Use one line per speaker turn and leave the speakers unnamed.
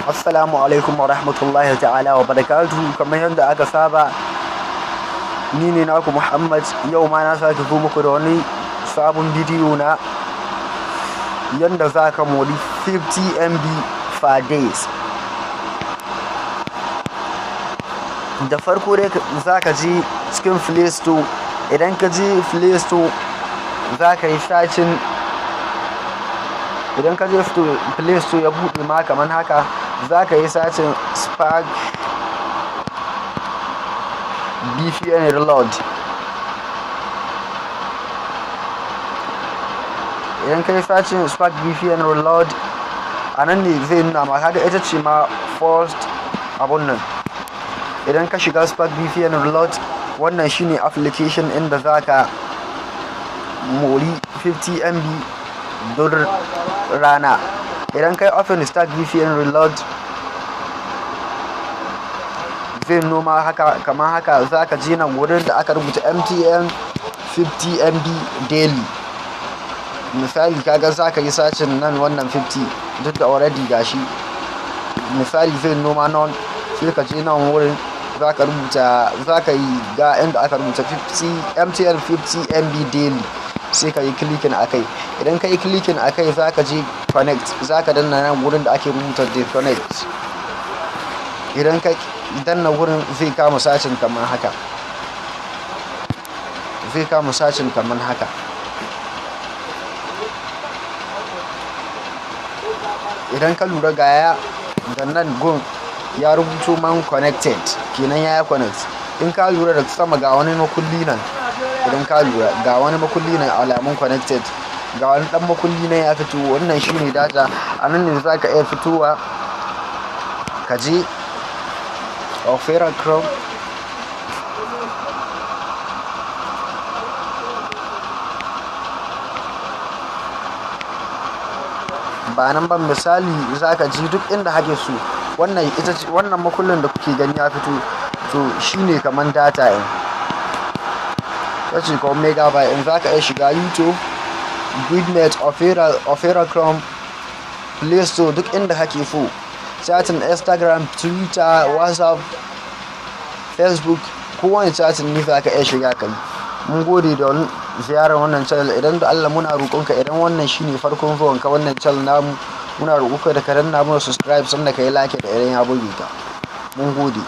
Assalamu alaikum wa rahmatullahi ta'ala wa barakatuhu. Kamar yadda aka saba, ni ne naku Muhammad. Yau ma na sake zo muku da wani sabon bidiyo na yadda za ka mori 50 MB per days. Da farko dai za ka je cikin Play Store. Idan ka je Play Store, za ka yi searching. Idan ka je Play Store ya buɗe ma kamar haka, za ka yi searching Spark VPN Reload. Idan ka yi searching Spark VPN Reload, a nan ne zai nuna ma. Kaga ita ce ma first abun nan. Idan ka shiga Spark VPN Reload, wannan shine application inda za ka mori 50 MB duk rana. Idan kai open Start VPN Reload, zai noma haka kamar haka. Za ka je nan wurin da aka rubuta MTN 50 MB daily. Misali, kaga za ka yi searching nan wannan 50, duk da already gashi. Misali, zai noma nan, sai ka je nan wurin za ka rubuta, za ka yi ga inda aka rubuta 50 MTN 50 MB daily, sai ka yi clicking akai. Idan ka yi clicking akai, za ka je connect, za ka danna nan wurin da ake rubuta connect. Idan ka danna wurin, zai kama searching kamar haka, zai kama searching kamar haka. Idan ka lura, ga ya da nan gun ya rubuto man connected, kenan ya connect. In ka lura da sama, ga wani makulli nan. Idan ka lura, ga wani makulli nan, alamun connected, ga wani dan makulli nan ya fito. Wannan shine data. A nan ne za ka iya fitowa ka je Opera, Chrome. Ba nan ba, misali, za ka ji duk inda hake so. Wannan ita ce, wannan makullin da kuke gani ya fito, to shine kaman data in kace ko megabyte in za ka iya shiga YouTube, Vidnet, Opera, Opera Chrome, Play Store, duk inda kake so, chatting, Instagram, Twitter, WhatsApp, Facebook, kowane chatting ne za ka iya shiga kai. Mun gode da ziyarar wannan channel. Idan da Allah muna roƙonka, idan wannan shine farkon zuwanka wannan channel namu, muna roƙonka da ka danna mana subscribe, sannan ka yi like da idan ya burge ka. Mun gode.